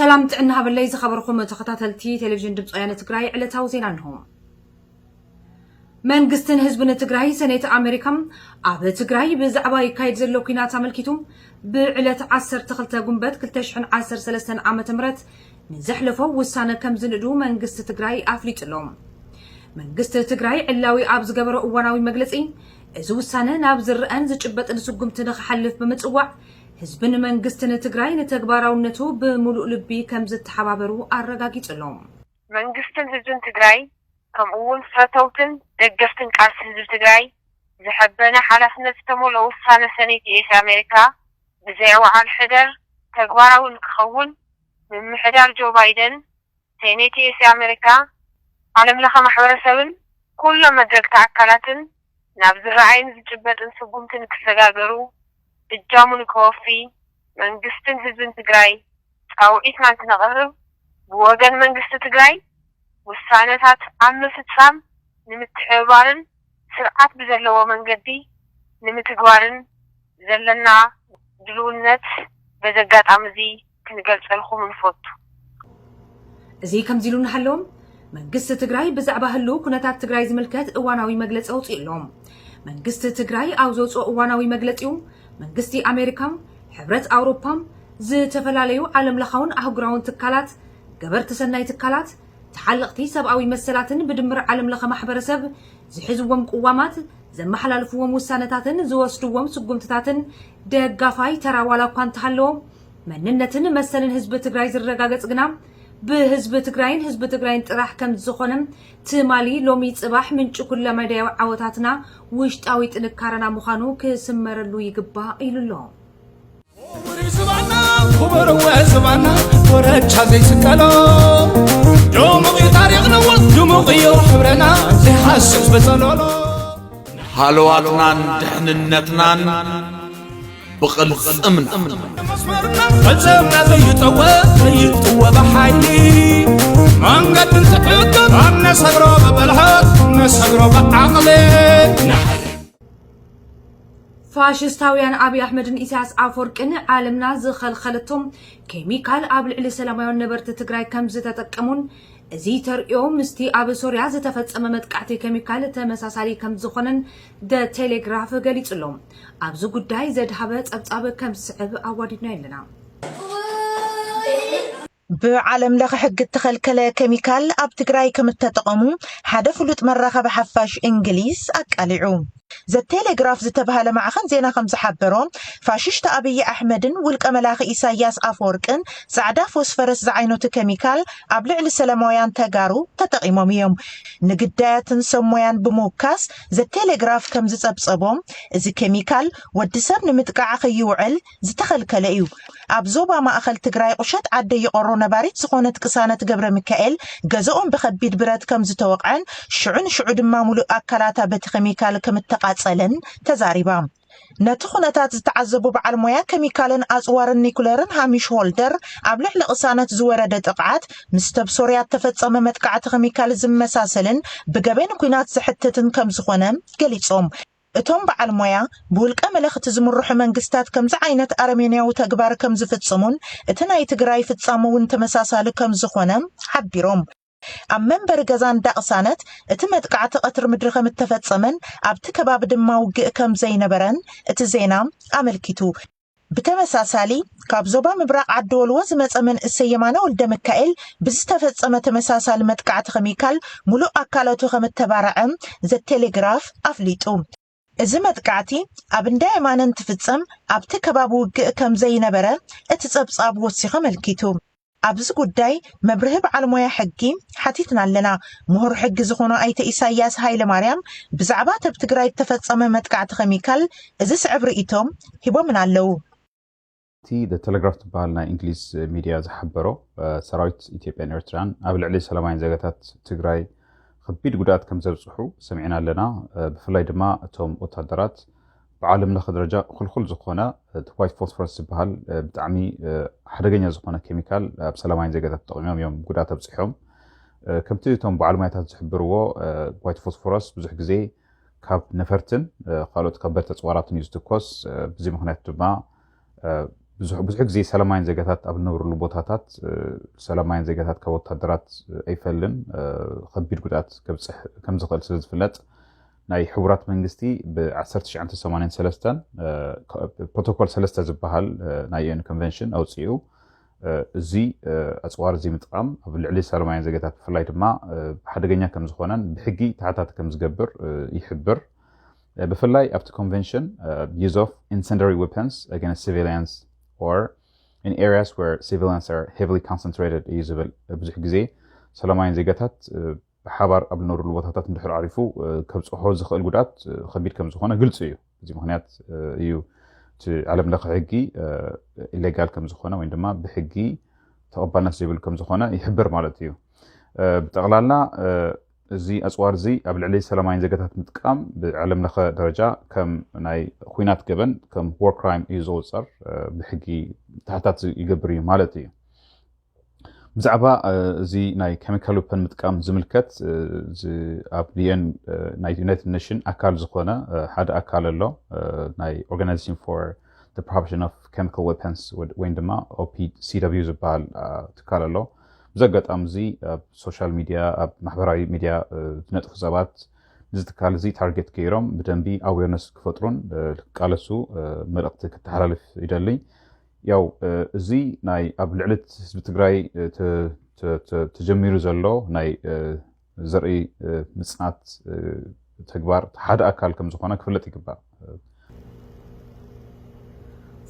ሰላም ጥዕና ሃበለይ ዝኸበርኩም ተኸታተልቲ ቴሌቪዥን ድምፂ ወያነ ትግራይ፣ ዕለታዊ ዜና እንሆ። መንግስትን ህዝብን ትግራይ፣ ሰኔት ኣሜሪካ ኣብ ትግራይ ብዛዕባ ይካየድ ዘሎ ኲናት ኣመልኪቱ ብዕለት ዓሰርተ ክልተ ጉንበት ክልተ ሽሕን ዓሰርተ ሰለስተን ዓመተ ምህረት ንዘሕለፎ ውሳነ ከም ዝንእዱ መንግስቲ ትግራይ ኣፍሊጡ ኣሎ። መንግስቲ ትግራይ ዕላዊ ኣብ ዝገበሮ እዋናዊ መግለፂ፣ እዚ ውሳነ ናብ ዝረኣን ዝጭበጥን ስጉምቲ ንክሓልፍ ብምፅዋዕ፣ ህዝብን መንግስትን ትግራይ ንተግባራውነቱ ብምሉእ ልቢ ከም ዝተሓባበሩ ኣረጋጊጹ ኣሎ። መንግስትን ህዝብን ትግራይ፣ ከምኡ እውን ፈተውትን ደገፍትን ቃልሲ ህዝቢ ትግራይ ዝሐበነ ሓላፍነት ዝተመልኦ ውሳነ ሰኔት ዩ ኤስ ኣሜሪካ ብዘይ ወዓል ሕደር ተግባራዊ ንክኸውን፣ ምምሕዳር ጆ ባይደን፣ ሰኔት ዩ ኤስ ኣሜሪካ፣ ዓለም ለኸ ማሕበረሰብን ኩሎም መድረግቲ ኣካላትን ናብ ዝረኣይን ዝጭበጥን ስጉምቲ ንክሰጋገሩ እጃሙ ንከወፊ መንግስትን ህዝብን ትግራይ ፃውዒትና እንትነቕርብ፣ ብወገን መንግስቲ ትግራይ ውሳነታት ኣብ ምፍፃም ንምትሕብባርን ስርዓት ብዘለዎ መንገዲ ንምትግባርን ዘለና ድልውነት በዚ ኣጋጣሚ እዚ ክንገልፀልኩም ንፈቱ። እዚ ከምዚ ኢሉ እናሃለወ፣ መንግስቲ ትግራይ ብዛዕባ ህልው ኩነታት ትግራይ ዝምልከት እዋናዊ መግለፂ ኣውፂኡ ኣሎ። መንግስቲ ትግራይ ኣብ ዘውፅኦ እዋናዊ መግለፂኡ፣ መንግስቲ ኣሜሪካ፣ ሕብረት ኣውሮፓ፣ ዝተፈላለዩ ዓለም ለኻውን ኣህጉራውን ትካላት፣ ገበርቲ ሰናይ ትካላት፣ ተሓለቕቲ ሰብኣዊ መሰላትን ብድምር ዓለም ለኸ ማሕበረሰብ ዝሕዝዎም ቅዋማት፣ ዘመሓላልፍዎም ውሳነታትን ዝወስድዎም ስጉምትታትን ደጋፋይ ተራ ዋላ እኳ እንተሃለዎ፣ መንነትን መሰልን ህዝቢ ትግራይ ዝረጋገጽ ግና ብህዝቢ ትግራይን ህዝቢ ትግራይን ጥራሕ ከም ዝኾነ ትማሊ፣ ሎሚ፣ ጽባሕ ምንጪ ኩለ መዳያዊ ዓወታትና ውሽጣዊ ጥንካረና ምዃኑ ክስመረሉ ይግባእ ኢሉ ኣሎ። ክቡር ዝባና፣ ክቡር ዝባና፣ ኮረቻ ዘይስቀሎ። ድሙቕ እዩ ታሪኽና፣ ድሙቕ እዩ ሕብረና፣ ዘይሃስስ በጸሎሎ። ሃለዋትናን ድሕንነትናን ብቕልጽምና። መስመርና፣ ቅልጽምና ዘይጠወ፣ ዘይጥወ ብሓይሊ። መንገዲ እንትሕግር፣ ኣብ ነሰግሮ ብብልሓት፣ ነሰግሮ ብዓቕሊ። ፋሽስታውያን ኣብይ ኣሕመድን ኢሳያስ ኣፈወርቅን ዓለምና ዝኸልኸለቶም ኬሚካል ኣብ ልዕሊ ሰላማውያን ነበርቲ ትግራይ ከም ዝተጠቀሙን፣ እዚ ተርእዮ ምስቲ ኣብ ሶርያ ዝተፈጸመ መጥቃዕቲ ኬሚካል ተመሳሳሊ ከም ዝኾነን ደ ቴሌግራፍ ገሊጹ ኣሎ። ኣብዚ ጉዳይ ዘድሃበ ጸብጻብ ከም ዝስዕብ ኣዋዲድና ኣለና። ብዓለም ለኸ ሕጊ እተኸልከለ ኬሚካል ኣብ ትግራይ ከም እተጠቐሙ ሓደ ፍሉጥ መራኸቢ ሓፋሽ እንግሊዝ ኣቃሊዑ። ዘ ቴሌግራፍ ዝተባህለ ማዕኸን ዜና ከም ዝሓበሮ፣ ፋሽስት ኣብይ ኣሕመድን ውልቀ መላኺ ኢሳያስ ኣፈወርቅን ጻዕዳ ፎስፈረስ ዝዓይነቱ ኬሚካል ኣብ ልዕሊ ሰላማውያን ተጋሩ ተጠቒሞም እዮም። ንግዳያትን ሰብ ሞያን ብምውካስ ዘ ቴሌግራፍ ከም ዝጸብጸቦ፣ እዚ ኬሚካል ወዲ ሰብ ንምጥቃዕ ከይውዕል ዝተኸልከለ እዩ። ኣብ ዞባ ማእኸል ትግራይ ቁሸት ዓደ ይቐሮ ነባሪት ዝኾነት ቅሳነት ገብረ ሚካኤል ገዝኦም ብኸቢድ ብረት ከም ዝተወቕዐን ሽዑ ንሽዑ ድማ ሙሉእ ኣካላታ በቲ ኬሚካል ከም እተቓጸለን ተዛሪባ። ነቲ ኩነታት ዝተዓዘቡ በዓል ሞያ ኬሚካልን ኣጽዋርን ኒኩለርን ሃሚሽ ሆልደር፣ ኣብ ልዕሊ ቅሳነት ዝወረደ ጥቕዓት ምስ ተብ ሶርያ እተፈጸመ መጥቃዕቲ ኬሚካል ዝመሳሰልን ብገበን ኲናት ዘሕትትን ከም ዝኾነ ገሊጾም። እቶም በዓል ሞያ፣ ብውልቀ መለኽቲ ዝምርሑ መንግስታት ከምዚ ዓይነት ኣረሜንያዊ ተግባር ከም ዝፍጽሙን እቲ ናይ ትግራይ ፍጻመ እውን ተመሳሳሊ ከም ዝኾነ ሓቢሮም። ኣብ መንበሪ ገዛ እንዳ ቅሳነት እቲ መጥቃዕቲ ቀትሪ ምድሪ ከም እተፈጸመን ኣብቲ ከባቢ ድማ ውግእ ከም ዘይነበረን እቲ ዜና ኣመልኪቱ። ብተመሳሳሊ፣ ካብ ዞባ ምብራቕ ዓዲ ወልዎ ዝመጸ መንእሰይ የማነ ወልደ ሚካኤል ብዝተፈጸመ ተመሳሳሊ መጥቃዕቲ ኬሚካል ሙሉእ ኣካላቱ ከም እተባረዐ ዘ ቴሌግራፍ ኣፍሊጡ። እዚ መጥቃዕቲ ኣብ እንዳ የማነ እንትፍጸም ኣብቲ ከባቢ ውግእ ከም ዘይነበረ እቲ ጸብጻብ ወሲኹ ኣመልኪቱ። ኣብዚ ጉዳይ መብርሂ በዓል ሞያ ሕጊ ሓቲትና ኣለና። ምሁር ሕጊ ዝኾኑ ኣይተ ኢሳያስ ሃይለማርያም ብዛዕባ ኣብ ትግራይ እተፈጸመ መጥቃዕቲ ኬሚካል እዚ ስዕብ ርእይቶ ሂቦምና ኣለዉ። እቲ ደ ቴሌግራፍ ዝበሃል ናይ እንግሊዝ ሚድያ ዝሓበሮ፣ እ፣ ሰራዊት ኢትዮጵያን ኤርትራን ኣብ ልዕሊ ሰላማውያን ዜጋታት ትግራይ ከቢድ ጉድኣት ከም ዘብፅሑ ሰሚዕና ኣለና። እ፣ ብፍላይ ድማ እቶም ወታደራት ብዓለም ለኸ ደረጃ ክልኩል ዝኾነ፣ እ፣ እቲ ዋይት ፎስፎረስ ዝበሃል፣ እ፣ ብጣዕሚ፣ እ፣ ሓደገኛ ዝኾነ ኬሚካል ኣብ ሰላማውያን ዜጋታት ተጠቒሞም እዮም ጉድኣት ኣብፂሖም። እ፣ ከምቲ እቶም በዓል ሞያታት ዝሕብርዎ፣ እ፣ ዋይት ፎስፎረስ ብዙሕ ግዜ ካብ ነፈርትን፣ እ፣ ካልኦት ከበድቲ ኣፅዋራትን እዩ ዝትኮስ። እ፣ በዚ ምኽንያት ድማ፣ እ፣ ብዙሕ ግዜ ሰላማውያን ዜጋታት ኣብ ዝነብርሉ ቦታታት ሰላማውያን ዜጋታት ካብ ወታደራት ኣይፈልን ከቢድ ጉድኣት ከብፅሕ ከምዝኽእል ስለ ዝፍለጥ ናይ ሕቡራት መንግስቲ ብ1983 ፕሮቶኮል ሰለስተ ዝበሃል ናይ ዩኤን ኮንቨንሽን ኣውፅኡ። እዚ ኣፅዋር እዚ ምጥቃም ኣብ ልዕሊ ሰላማውያን ዜጋታት ብፍላይ ድማ ሓደገኛ ከምዝኾነን ብሕጊ ተሓታቲ ከምዝገብር ይሕብር። ብፍላይ ኣብቲ ኮንቨንሽን use of incendiary weapons against civilians or in areas where civilians are heavily concentrated እዩ ዝብል። ብዙሕ ግዜ ሰላማውያን ዜጋታት ብሓባር ኣብ ዝነብርሉ ቦታታት እንድሕር ዓሪፉ ከብፅሖ ዝኽእል ጉድኣት ከቢድ ከምዝኾነ ግልፂ እዩ። እዚ ምክንያት እዩ እቲ ዓለም ለኸ ሕጊ ኢሌጋል ከምዝኾነ ወይ ድማ ብሕጊ ተቐባልነት ዘይብሉ ከምዝኾነ ይሕብር ማለት እዩ። ብጠቕላላ እዚ ኣፅዋር እዚ ኣብ ልዕሊ ሰላማውያን ዜጋታት ምጥቃም ብዓለም ለኸ ደረጃ ከም ናይ ኹናት ገበን ከም war crime እዩ ዝቑፀር፣ ብሕጊ ተሓታት ይገብር እዩ ማለት እዩ። ብዛዕባ እዚ ናይ ኬሚካል ዌፐን ምጥቃም ዝምልከት ኣብ ዩኤን ናይ ዩናይትድ ኔሽን ኣካል ዝኾነ ሓደ ኣካል ኣሎ፣ ናይ Organization for the Prohibition of Chemical Weapons ወይ ድማ ኦፒሲደብሊው ዝበሃል ትካል ኣሎ። ብዚ ኣጋጣሚ እዚ ኣብ ሶሻል ሚድያ ኣብ ማሕበራዊ ሚድያ ዝነጥፉ ሰባት እዚ ትካል እዚ ታርጌት ገይሮም ብደንቢ ኣዌርነስ ክፈጥሩን ክቃለሱ መልእኽቲ ክተሓላልፍ ይደሊ። ያው እዚ ናይ ኣብ ልዕሊ ህዝቢ ትግራይ ተጀሚሩ ዘሎ ናይ ዘርኢ ምፅናት ተግባር ሓደ ኣካል ከም ዝኾነ ክፍለጥ ይግባእ።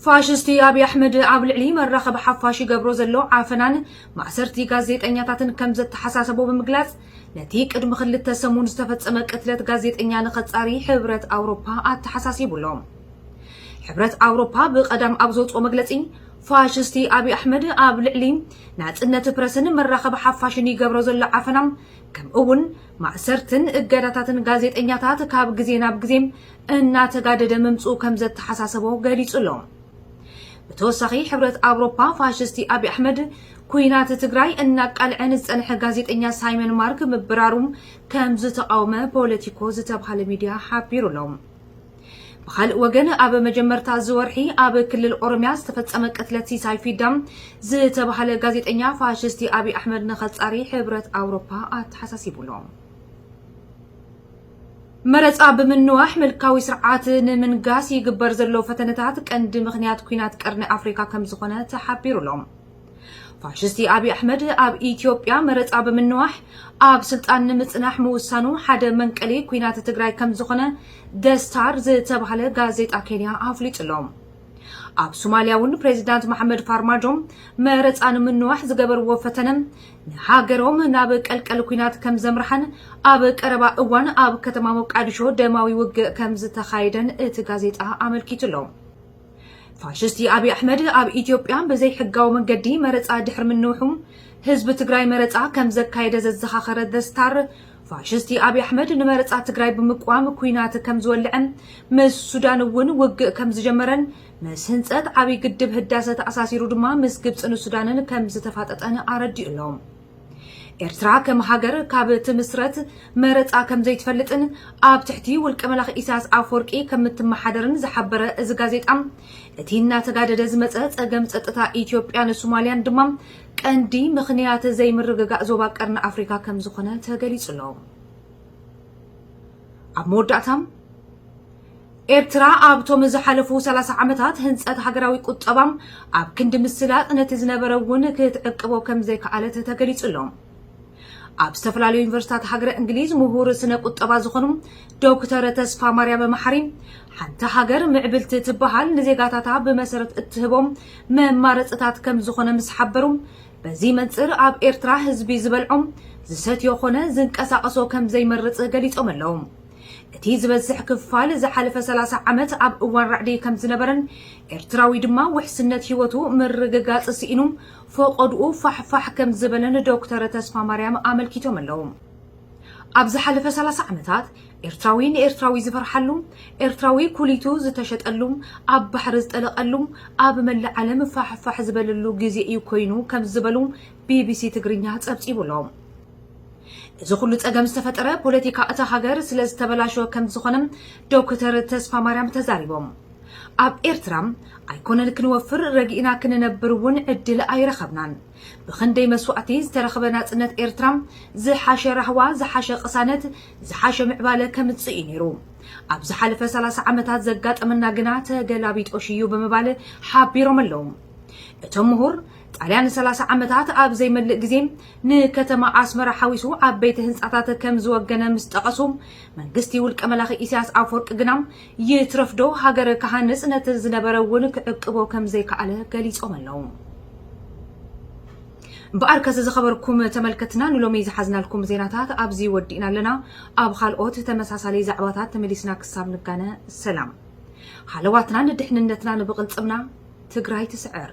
ፋሽስቲ ኣብይ ኣሕመድ ኣብ ልዕሊ መራኸቢ ሓፋሽ ይገብሮ ዘሎ ዓፈናን ማእሰርቲ ጋዜጠኛታትን ከም ዘተሓሳሰቦ ብምግላጽ ነቲ ቅድሚ ክልተ ሰሙን ዝተፈጸመ ቅትለት ጋዜጠኛ ንኸጻሪ ሕብረት ኣውሮፓ ኣተሓሳሲቡ ኣሎ። ሕብረት ኣውሮፓ ብቐዳም ኣብ ዘውፅኦ መግለፂ ፋሽስቲ ኣብይ ኣሕመድ ኣብ ልዕሊ ናፅነት ፕረስን መራኸቢ ሓፋሽን ይገብሮ ዘሎ ዓፈና ከምኡ እውን ማእሰርትን እገዳታትን ጋዜጠኛታት ካብ ግዜ ናብ ግዜ እናተጋደደ ምምፅኡ ከም ዘተሓሳሰቦ ገሊፁ ኣሎ። ብተወሳኺ ሕብረት ኣውሮፓ ፋሽስቲ ኣብይ ኣሕመድ ኩናት ትግራይ እናቃልዐ ንዝፀንሐ ጋዜጠኛ ሳይመን ማርክ ምብራሩ ከም ዝተቃወመ ፖለቲኮ ዝተብሃለ ሚድያ ሓቢሩ ኣሎ። ብኻልእ ወገን ኣብ መጀመርታ እዚ ወርሒ ኣብ ክልል ኦሮሚያ ዝተፈጸመ ቅትለት ሲሳይ ፊዳ ዝተባህለ ጋዜጠኛ ፋሽስቲ ኣብይ ኣሕመድ ንኸጻሪ ሕብረት ኣውሮፓ ኣተሓሳሲቡ ኣሎ። መረጻ ብምንዋሕ ምልካዊ ስርዓት ንምንጋስ ይግበር ዘሎ ፈተነታት ቀንዲ ምኽንያት ኲናት ቀርኒ ኣፍሪካ ከም ዝኾነ ተሓቢሩ ኣሎ። ፋሽስቲ ኣብይ ኣሕመድ ኣብ ኢትዮጵያ መረጻ ብምንዋሕ ኣብ ስልጣን ንምጽናሕ ምውሳኑ ሓደ መንቀሊ ኲናት ትግራይ ከም ዝኾነ ደስታር ዝተባህለ ጋዜጣ ኬንያ ኣፍሊጡ ኣሎ። ኣብ ሶማልያ እውን ፕሬዚዳንት መሓመድ ፋርማጆ መረጻ ንምንዋሕ ዝገበርዎ ፈተነ ንሃገሮም ናብ ቀልቀል ኲናት ከም ዘምርሓን ኣብ ቀረባ እዋን ኣብ ከተማ ሞቃዲሾ ደማዊ ውግእ ከም ዝተኻየደን እቲ ጋዜጣ ኣመልኪቱ ኣሎ። ፋሽስቲ ኣብይ ኣሕመድ ኣብ ኢትዮጵያ ብዘይሕጋዊ መንገዲ መረጻ ድሕሪ ምንውሑ ህዝቢ ትግራይ መረጻ ከም ዘካየደ ዘዘኻኸረ ደስታር ፋሽስቲ ኣብይ ኣሕመድ ንመረጻ ትግራይ ብምቅዋም ኲናት ከም ዝወልዐን ምስ ሱዳን እውን ውግእ ከም ዝጀመረን ምስ ህንጸት ዓብይ ግድብ ህዳሰ ተኣሳሲሩ ድማ ምስ ግብፅን ሱዳንን ከም ዝተፋጠጠን ኣረዲኡ ኣሎ። ኤርትራ ከም ሃገር ካብ ትምስረት መረጻ ከም ዘይትፈልጥን ኣብ ትሕቲ ውልቀ መላኺ ኢሳያስ ኣፈወርቂ ከም እትመሓደርን ዝሓበረ እዚ ጋዜጣ እቲ እናተጋደደ ዝመጸ ጸገም ጸጥታ ኢትዮጵያን ሶማልያን ድማ ቀንዲ ምኽንያት ዘይምርግጋእ ዞባ ቀርኒ ኣፍሪካ ከም ዝኾነ ተገሊጹ ኣሎ። ኣብ መወዳእታ ኤርትራ ኣብቶም ዝሓለፉ ሰላሳ ዓመታት ህንጸት ሃገራዊ ቁጠባ ኣብ ክንዲ ምስላጥ ነቲ ዝነበረ እውን ክትዕቅቦ ከም ዘይከኣለት ተገሊጹ ኣሎ። ኣብ ዝተፈላለዩ ዩኒቨርሲታት ሃገረ እንግሊዝ ምሁር ስነ ቁጠባ ዝኾኑ ዶክተር ተስፋ ማርያም መሓሪ ሓንቲ ሃገር ምዕብልቲ ትበሃል ንዜጋታታ ብመሰረት እትህቦም መማረፅታት ከም ዝኾነ ምስ ሓበሩ በዚ መንፅር ኣብ ኤርትራ ህዝቢ ዝበልዖ ዝሰትዮ ኮነ ዝንቀሳቐሶ ከም ዘይመርፅ ገሊፆም ኣለዉ። እቲ ዝበዝሕ ክፋል ዝሓለፈ ሰላሳ ዓመት ኣብ እዋን ራዕዲ ከም ዝነበረን ኤርትራዊ ድማ ውሕስነት ህይወቱ ምርግጋጽ ስኢኑ ፈቐድኡ ፋሕፋሕ ከም ዝበለን ዶክተር ተስፋ ማርያም ኣመልኪቶም ኣለዉ። ኣብ ዝሓለፈ ሰላሳ ዓመታት ኤርትራዊ ንኤርትራዊ ዝፈርሓሉ፣ ኤርትራዊ ኩሊቱ ዝተሸጠሉ፣ ኣብ ባሕሪ ዝጠለቐሉ፣ ኣብ መላእ ዓለም ፋሕፋሕ ዝበለሉ ግዜ እዩ ኮይኑ ከም ዝበሉ ቢቢሲ ትግርኛ ጸብጺቡ ኣሎ። እዚ ኩሉ ጸገም ዝተፈጠረ ፖለቲካ እታ ሃገር ስለ ዝተበላሸወ ከም ዝኾነ ዶክተር ተስፋ ማርያም ተዛሪቦም። ኣብ ኤርትራ ኣይኮነን ክንወፍር፣ ረጊእና ክንነብር እውን ዕድል ኣይረኸብናን። ብኽንደይ መስዋእቲ ዝተረኽበ ናጽነት ኤርትራ ዝሓሸ ራህዋ፣ ዝሓሸ ቅሳነት፣ ዝሓሸ ምዕባለ ከምጽእ እዩ ነይሩ። ኣብ ዝሓለፈ ሰላሳ ዓመታት ዘጋጠመና ግና ተገላቢጦሽ እዩ ብምባል ሓቢሮም ኣለዉ። እቶም ምሁር፣ ጣልያን ሰላሳ ዓመታት ኣብ ዘይመልእ ግዜ ንከተማ ኣስመራ ሓዊሱ ዓበይቲ ህንጻታት ከም ዝወገነ ምስ ጠቐሱ፣ መንግስቲ ውልቀ መላኺ ኢሳያስ ኣፈወርቂ ግና ይትረፍዶ ሃገር ክሃንጽ ነቲ ዝነበረ እውን ክዕቅቦ ከም ዘይከኣለ ገሊጾም ኣለዉ። እምበኣርከስ ዝኸበርኩም ተመልከትና ንሎሚ ዝሓዝናልኩም ዜናታት ኣብዚ ወዲእና ኣለና። ኣብ ካልኦት ተመሳሳሊ ዛዕባታት ተመሊስና ክሳብ ንጋነ ሰላም። ሃለዋትና ንድሕንነትና ንብቕልጽምና ትግራይ ትስዕር።